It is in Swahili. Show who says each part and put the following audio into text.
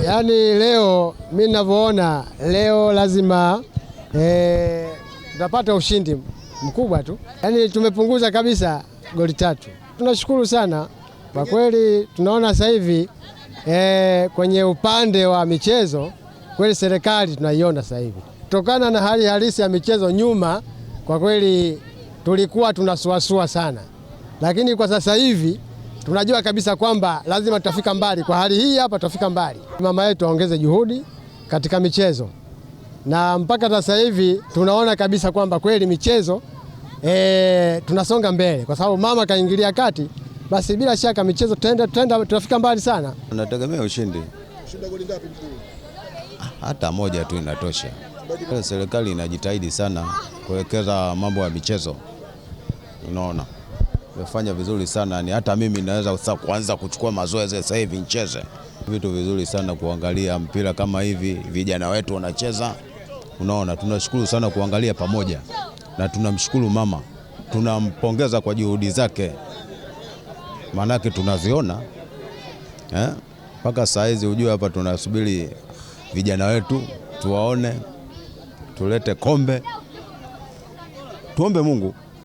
Speaker 1: Yaani leo mimi ninavyoona leo lazima tutapata ushindi mkubwa tu. Yaani tumepunguza kabisa goli 3. Tunashukuru sana kwa kweli, tunaona sasa hivi kwenye upande wa michezo kweli serikali tunaiona sasa hivi. Kutokana na hali halisi ya michezo nyuma, kwa kweli tulikuwa tunasuasua sana. Lakini kwa sasa hivi tunajua kabisa kwamba lazima tutafika mbali. Kwa hali hii hapa tutafika mbali. Mama yetu aongeze juhudi katika michezo. Na mpaka sasa hivi tunaona kabisa kwamba kweli michezo tunasonga mbele kwa sababu mama kaingilia kati, basi bila shaka michezo tutafika mbali sana.
Speaker 2: Tunategemea ushindi.
Speaker 3: Ushinda goli ngapi mkuu?
Speaker 2: Hata moja tu inatosha. Serikali inajitahidi sana kuwekeza mambo ya michezo. Unaona? Imefanya vizuri sana, ni hata mimi naweza sasa kuanza kuchukua mazoezi sasa hivi nicheze. Vitu vizuri sana kuangalia mpira kama hivi, vijana wetu wanacheza. Unaona, tunashukuru sana kuangalia pamoja. Na tunamshukuru mama, tunampongeza kwa juhudi zake. Maanake tunaziona. Mpaka saa hizi ujue hapa tunasubiri vijana wetu tuwaone, tulete kombe. Tuombe Mungu.